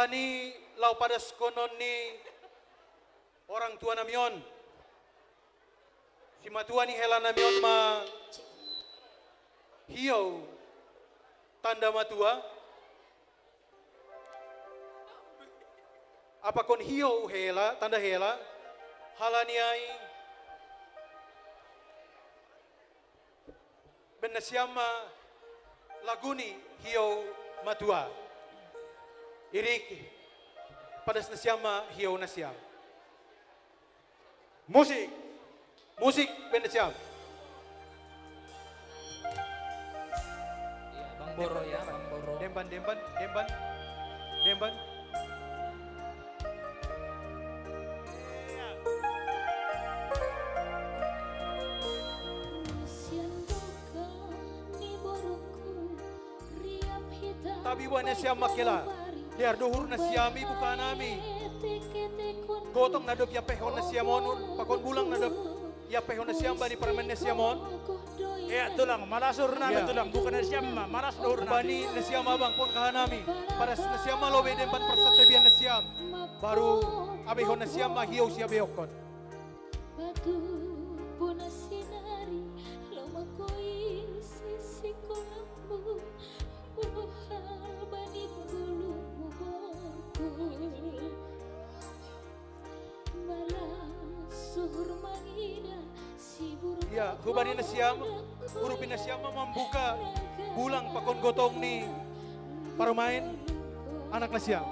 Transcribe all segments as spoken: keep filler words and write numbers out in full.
Ni laho padashonon ni orang tua nami on, simatua ni hela nami on ma hiou tanda matua. Apakon hiou hela, tanda hela, halani ai baen nasiam ma lagu ni hiou matua. Irik, padas nasiam ma hiou nasiam. Musik. Musik, baen nasiam. Iya, Bang Boro ya, Bang Boro. Demban, demban, demban. Demban. Tabi boan nasiam ma hela. Dear dohur nasiam, ibuka nami. Gotong na dob iampehon nasiam on, pakon bulang na dob iampehon nasiam bani parumaen nasiam on. Iya, tulang, malas dohur nami, iya. Tulang, buka nasiam ma, malas dohur nami. Bani nasiam abang, pon haha nami. Padas nasiam ma lobi demban parsantabian nasiam. Baru abehon nasiam ma hiou siabeonhon. Batu bona sinari, lomak ho isi sikolambu, boha bani ngolungmu borngku. Malas uhur mangida. Iya, hubani nasiam, urupi nasiam ma mambuka bulang pakon gotong ni parumaen anak nasiam.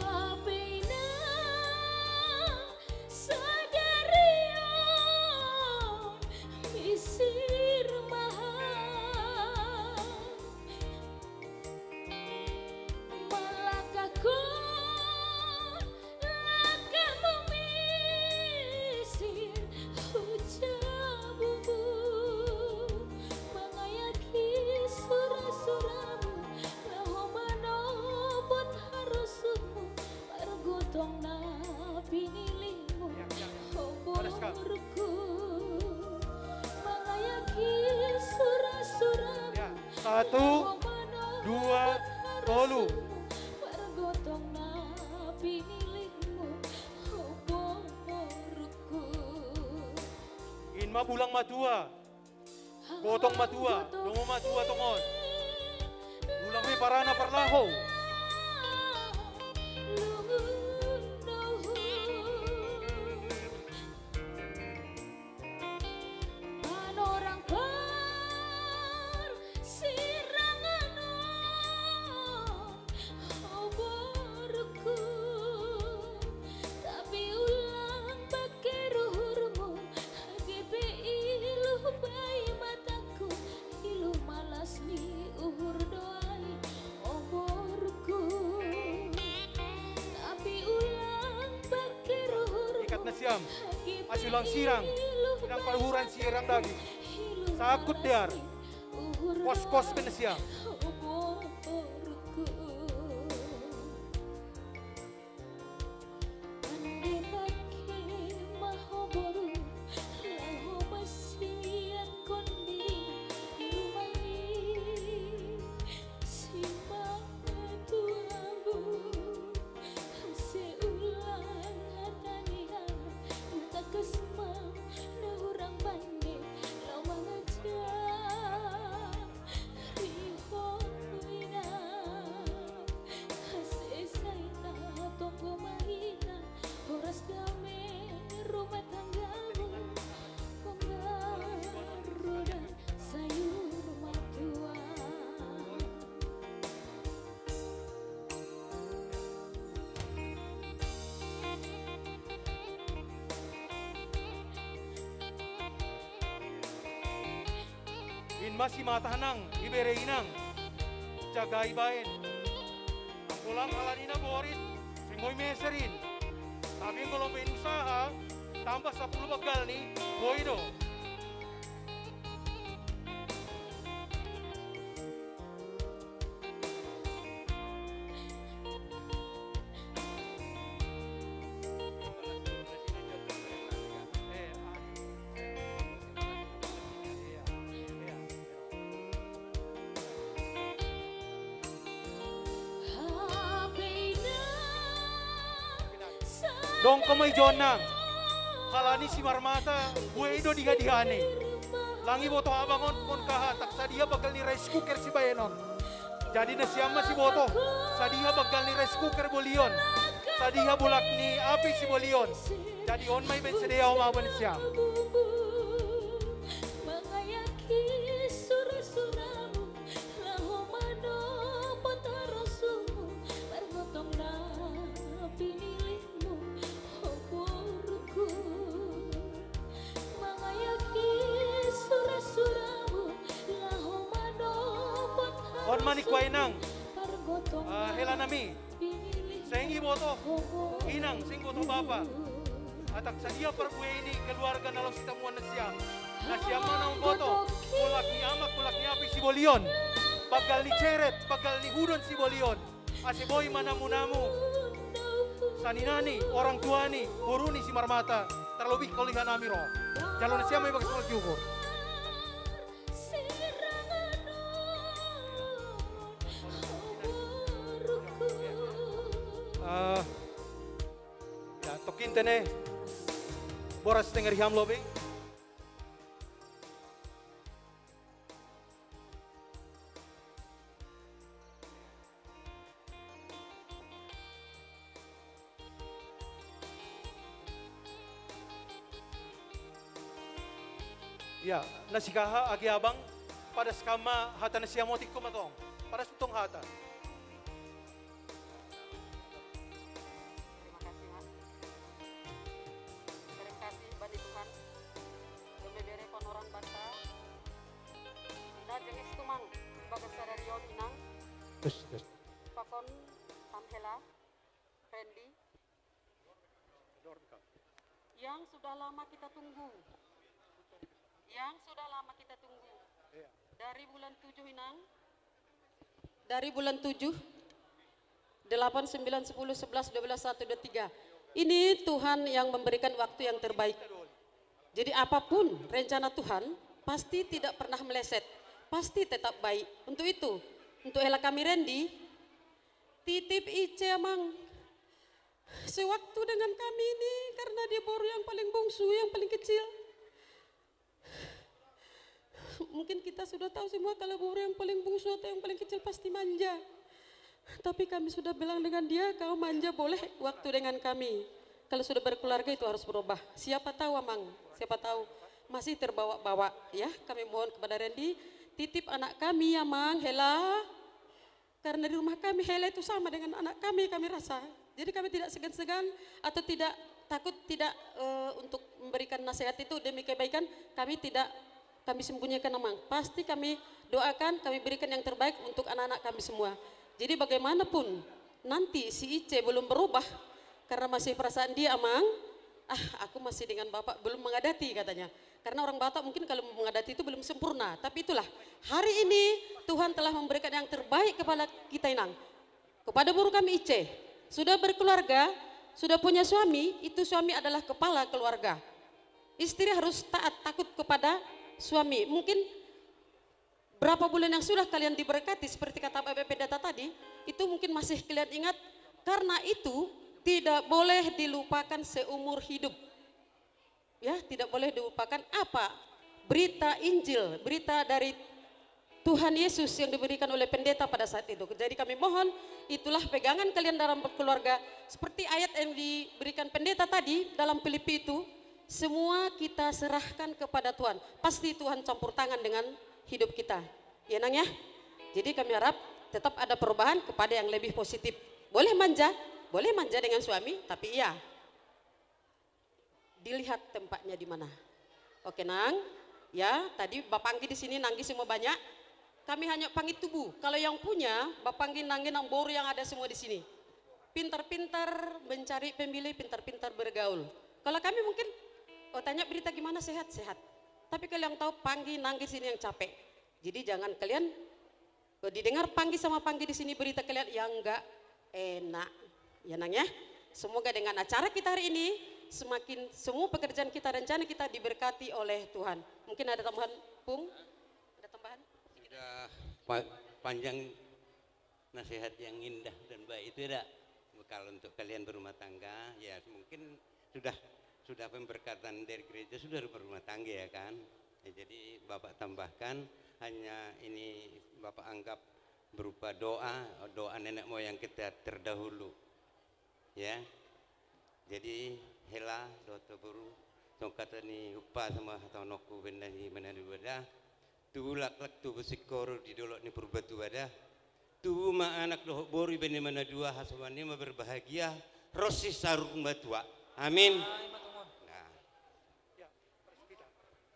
Hape na sadari on misir ma hau. Manlangkahkon langkahmu misir tu jabumu, mangayaki surasuramu, laho manopot harusmu, margotong na pinilihmu, ya, ya. Padas, Kak. Borngku, mangayaki surasuramu. Ya. Satu, dua, tolu. In ma bulang matua. Gotong matua, dongan matua tongon. Bulang ma i parana parlaho. Panorang parsirangan on, o borngku, tapi ulang bangkir uhurmu, age pe iluh bai matangku, iluh malas ni uhur do ai, o borngku. Tapi ulang bangkir uhurmu, ikat nasiam, asi ulang sirang, inang paruhuran sirang daging. Sangkut dear. Koskos pe nasiam. Pande bangke ma ho boru, laho masiakkon diri di ruma ni simatuamu. Asa ulang hata ni hau, tangkas ma na hurang pande laho mangajari ho inang. Asa sai tatonggo ma hita horas dame rumah tanggamu, panggaroda sayur matua. In ma simata nang ibere inang, jaga i baen. Anggo lam halani na borit, seng boi meser in. Tapi anggo lam baen usaha, tambah sapulu banggal ni boi do. Dong ho ma ijon nang. Halani si Marmata, buei do dihadihani. Lang iboto abang on, on kaha, tak sadia banggal ni rice cooker sibaenon. Jadi nasiam ma siboto, sadia banggal ni rice cooker bolion. Sadia bolak ni api sibolion. Jadi on ma ibaen sidea, on ma ibaen siam. Mangayaki sura-suramu, laho manopot rosumu, pargotong na pinilihmu, ho boruku. Mangayaki sura-suramu, laho manopot. On ma ningku inang. Pargotong. Ah, hela nami. Seng iboto inang, seng iboto bapa. Atak sadia parbuei ni keluarga na laho sitamuan nasiam. Nasiam ma na umboto, bolak ni amak, bolak ni api sibolion. Banggal ni ceret, banggal ni hudon sibolion. Ase boi manamu-namu. Saninani, orang tuani, boruni si Marmata. Tarlobi koliha nami ro. Jalo nasiam ma ibagas molo diukur. Ah, ya, tongkin tene. Boras tengger hiam lobi. Ia, na sikaha age abang, padas hama hata nasiam, otik ho ma tong. Padas tong hata. Terima kasih, Mas. Terima kasih, bani Tuhan. Dome bere panoran banta. Inda jenges tumang, bagas sadari on inang. Terus, terus. Pakon Tam hela. Randy, yang sudah lama kita tunggu. Yang sudah lama kita tunggu. Dari bulan tujuh, Inang. Dari bulan tujuh, delapan, sembilan, sepuluh, sebelas, dua belas, satu, dua, tiga. Ini Tuhan yang memberikan waktu yang terbaik. Jadi apapun rencana Tuhan, pasti tidak pernah meleset. Pasti tetap baik. Untuk itu, untuk hela kami Randy, titip Ice, Amang. Sewaktu dengan kami ini, karena dia boru yang paling bungsu, yang paling kecil. Mungkin kita sudah tahu semua, kalau boru yang paling bungsu atau yang paling kecil pasti manja. Tapi kami sudah bilang dengan dia, "Kau manja boleh waktu dengan kami. Kalau sudah berkeluarga itu harus berubah." Siapa tahu, Amang, siapa tahu masih terbawa-bawa, ya. Kami mohon kepada Randy, titip anak kami, Amang, hela. Karena di rumah kami, hela itu sama dengan anak kami, kami rasa. Jadi kami tidak segan-segan atau tidak takut tidak, eh, untuk memberikan nasihat itu demi kebaikan, kami tidak, kami sembunyikan, Amang. Pasti kami doakan, kami berikan yang terbaik untuk anak-anak kami semua. Jadi bagaimanapun nanti si Ice belum berubah karena masih perasaan dia, Amang, "Ah, aku masih dengan bapak, belum mengadati," katanya. Karena orang Batak mungkin kalau mengadati itu belum sempurna. Tapi itulah, hari ini Tuhan telah memberikan yang terbaik kepada kita, Inang. Kepada boru kami Ice, sudah berkeluarga, sudah punya suami, itu suami adalah kepala keluarga. Istri harus taat, takut kepada suami. Mungkin berapa bulan yang sudah kalian diberkati, seperti kata Bapak Pendeta tadi, itu mungkin masih kalian ingat. Karena itu tidak boleh dilupakan seumur hidup. Ya, tidak boleh dilupakan apa? Berita Injil, berita dari Tuhan Yesus yang diberikan oleh pendeta pada saat itu. Jadi kami mohon, itulah pegangan kalian dalam berkeluarga. Seperti ayat yang diberikan pendeta tadi dalam Filipi itu, semua kita serahkan kepada Tuhan. Pasti Tuhan campur tangan dengan hidup kita. Ya, Nang, ya? Jadi kami harap tetap ada perubahan kepada yang lebih positif. Boleh manja, boleh manja dengan suami, tapi iya, dilihat tempatnya di mana. Oke, Nang. Ya, tadi bapanggi di sini, nanggi semua banyak. Kami hanya panggi tubuh. Kalau yang punya, bapanggi nanggi nang boru yang ada semua di sini. Pintar-pintar mencari pemilih, pintar-pintar bergaul. Kalau kami mungkin, oh, tanya berita gimana, sehat, sehat. Tapi kalau yang tahu panggi nanggi sini yang capek. Jadi jangan kalian, eh, didengar panggi sama panggi di sini berita kalian yang enggak enak. Ya, Nang, ya. Semoga dengan acara kita hari ini, semakin semua pekerjaan kita, rencana kita diberkati oleh Tuhan. Mungkin ada tambahan, Pung? Ada tambahan? Sudah pa-, panjang nasihat yang indah dan baik itu, ya, dak? Kalau untuk kalian berumah tangga, ya mungkin sudah, sudah pemberkatan dari gereja, sudah berumah tangga, ya kan? Ya, jadi Bapak tambahkan, hanya ini Bapak anggap berupa doa, doa nenek moyang kita terdahulu. Ya. Jadi, hela dohot boru, songon hata ni umpasa ma hatahononku, baen na di Manado Tua da. Tubu laklak tubu singkoru di dolok ni Purbatua da. Tubu ma anak dohot boru baen na di Manado Tua, hasoman i ma berbahagia, ro sisaur matua. Amin. Ai, ma tutu. Nah.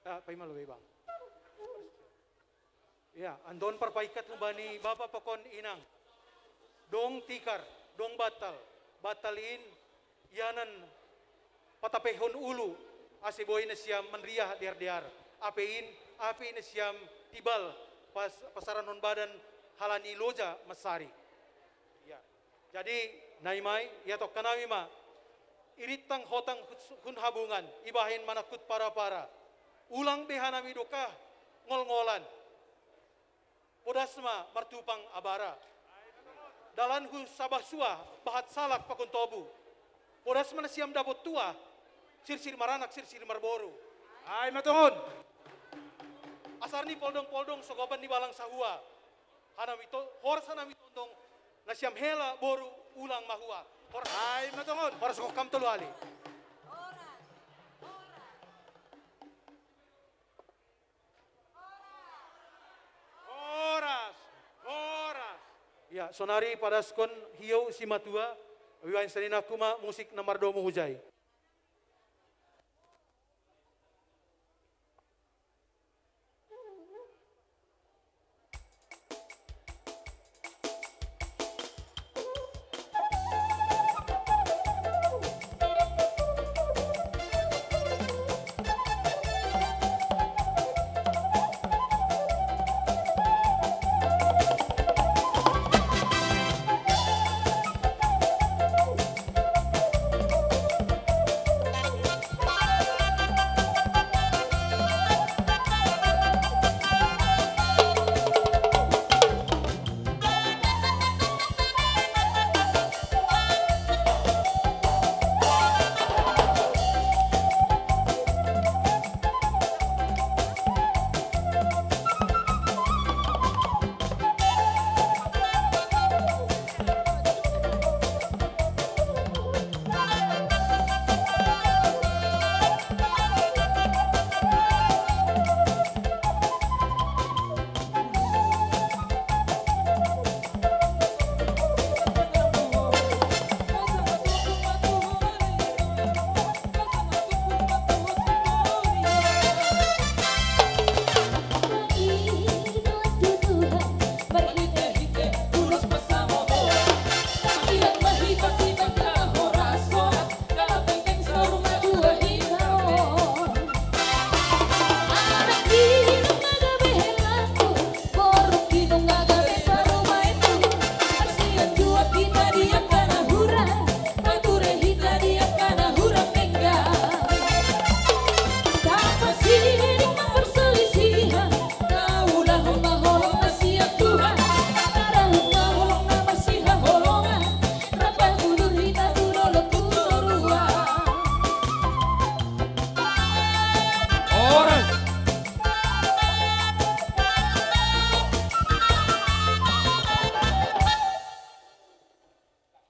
Ya, paima lobi, Bang. Ya, andon parpaingkat hubani bapa pakon inang. Dong tikar, dong bantal. Bantal in ianan patapehon ulu, ase boi nasiam manriah dear-dear. Ape in, ape nasiam tibal pas-, pasaranhon badan halani loja mansari. Ya. Jadi, na i ma i, ia tongka nami ma. Irintang hotang hun-, hun habungan, ibahen manangkut para-para. Ulang be hanami doka ngol-ngolan. Podas ma martupang abara. Dalan hu Sabah sua, bahat salak pakon tobu. Podas ma nasiam dapot tua, sirsir maranak, sirsir marboru. Ai ma tutu. Asar ni poldong-poldong, sogopan ni balang sahua. Hanami to-, horas hanami tondong, nasiam hela boru ulang mahua. Horas. Ai ma tutu. Horas, horas hamu tolu hali. Horas, horas. Ya, sonari padaskon hiou simatua, ibaen saninangku ma musik na mardomu hujai.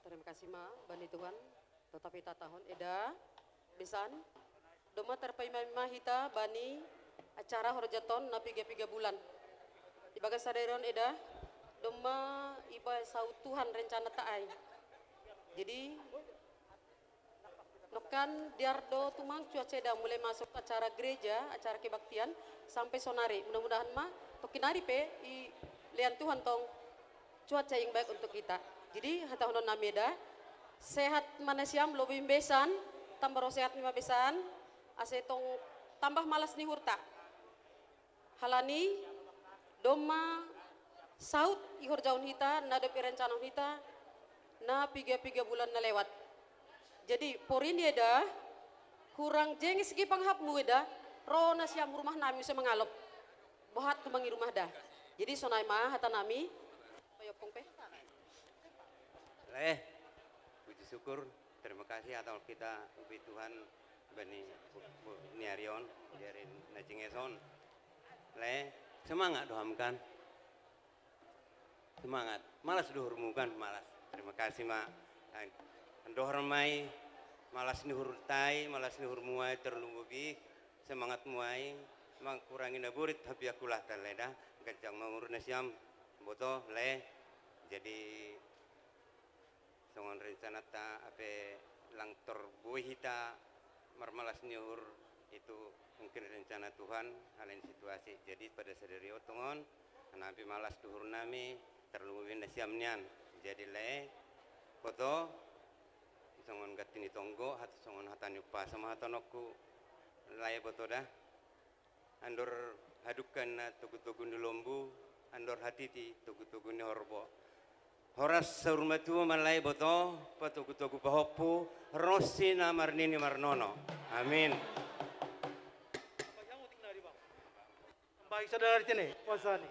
Terima kasih ma bani Tuhan. Tetap hita tahan, eda, besan. Domma tarpaima-ima hita bani acara horjaton na piga-piga bulan. Di bagas sadari on, eda, domma iba saut Tuhan rencana ta ai. Jadi, nongkan dear do tumang cuaca, eda, mulai masuk acara gereja, acara kebaktian, sampai sonari. Mudah-mudahan ma, tongkin nari pe, i lean Tuhan tong cuaca yang baik untuk kita. Jadi, hatahonon nami, eda, sehat ma nasiam, lobi besan, tambah ro sehat ni ma besan, ase tong tambah malas ni uhurta. Halani, domma saut ihorjahon hita, na dob irencanahon hita, na piga-piga bulan na lewat. Jadi, porini, eda, hurang jengis ge panghapmu, eda, ro nasiam rumah nami muse mangalop. Bohat tumang i rumah da. Jadi, sonai ma hata nami. Payompung pe. Leh. Puji Syukur, terima kasih atas kita, puji Tuhan, bani, bu-, bu-, ni ari on, di ari na jinges on. Lae, semangat do hamu kan? Semangat. Malas do uhurmu kan? Malas. Terima kasih ma. Ai, andohar ma i, malas ni uhurta i, malas ni uhurmuna i, tarlumobi semangatmuna i, mangkurangi na borit habiakkulahta lae da, ganjang ma umur nasiam, boto lae. Jadi, songon rencanata, hape lang torboi hita marmalas ni uhur, itu mungkin rencana Tuhan, alani situasi. Jadi pada sadari on tongon, hami malas do uhurnami, tarlumobi nasiam nian. Jadi lae, boto, songon ganti ni tonggo, hat-, songon hata ni umpasa ma hatahononku, lae boto da. Andor hadungka na togutogu ni lombu, andor hatiti togutogu ni horbo. Horas saur matua ma lae boto, patogutogu pahompu, ronsi na marnini marnono. Amin. Baik, saudara di sini, puasa nih.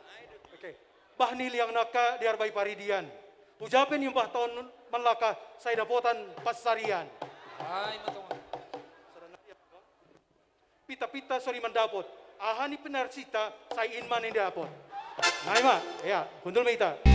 Oke. Bah ni liang nangka di arbai paridian. Ujapen ni bah taon manlaka sai dapotan pansarian. Ai, ma tongon. Pinta-pinta sori mandapot, aha ni pinarsinta sai in ma na didapot. Nai ma, ya, hundul ma hita.